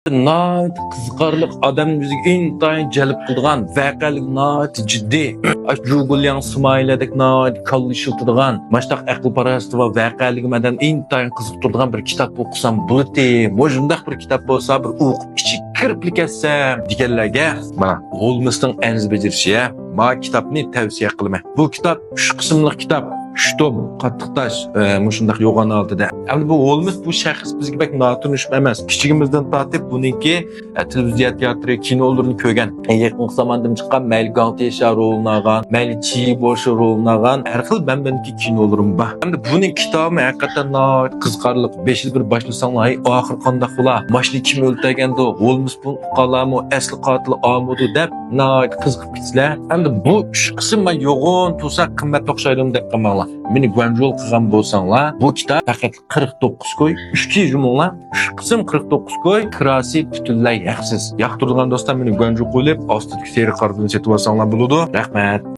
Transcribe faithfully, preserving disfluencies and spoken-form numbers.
ناھايىتى قىزىقارلىق، ئادەمنى ئۆزىگە ئىنتايىن جەلپ قىلىدىغان، ۋەقەلىكى ناھايىتى جىددىي، ئاشۇ جۇگۇلياڭ سىمايىلەردەك ناھايىتى كاللا ئىشلىتىدىغان، ماشۇنداق ئەقىل پاراسىتى ۋە ۋەقەلىكى مەدەنىيىتى ئىنتايىن قىزىقتۇرىدىغان بىر كىتاب ئوقۇسام بولىتى، مۇشۇنداق بىر كىتاب بولسا بىر ئوقۇپ ئىچىگە كىرىپلا كەتسەم دېگەنلەرگە مانا ھولمسنىڭ ئەنزە بېجىرىشى، ما كىتابنى تەۋسىيە قىلىمەن. بۇ كىتاب ئۈچ قىسىملىق كىتاب. ئۈچ توم، قاتتىق تاش، ئە، مۇشۇنداق يوغان ھالىتىدە. ئەمدى بۇ ھولمس بۇ شەخس بىزگە بەك ناتونۇشمۇ ئەمەس. كىچىكىمىزدىن تارتىپ بۇنىڭكى، ئە، تېلېۋىزىيە تىياتىرى، كىنولىرىنى كۆرگەن. يېقىنقى زاماندىن چىققان مەيلى گاڭتىشا رولىنى ئالغان، مەيلى چى بوشى رولىنى ئالغان، ھەر خىل بەنبەندىكى كىنولىرىم بار. ئەمدى بۇنىڭ كىتابىمۇ ھەقىقەتەن ناھايىتى قىزىقارلىق. بېشىدا بىر باشلىساڭلار، ھەي، ئاخىرى قانداق بولا؟ ماشىنىنى كىم ئۆلتۈرگەندۇ؟ ھولمس بۇنى ئۇقالامۇ؟ ئەسلى قاتىلى ئامىدۇ؟ دەپ ناھايىتى قىزىقىپ كېتىسىلەر. ئەمدى بۇ ئۈچ قىسىم مانا يوغان تۇرسا قىممەت ئوخشايدۇ دەپ قالماڭلار. مېنى گۇەنجۇ قىلغان بولساڭلار، بۇ كىتاب پەقەت قىرىق توققۇز كوي، ئۈچكە يۇمۇڭلار، ئۈچ قىسىم قىرىق توققۇز كوي، كىراسى پۈتۈنلەي ھەقسىز. ياقتۇرىدىغان دوستلار مېنى گۇەنجۇ قىلىپ، ئاستىدىكى سېرىق قارتىدىن سېتىۋالساڭلار بولىدۇ. رەھمەت.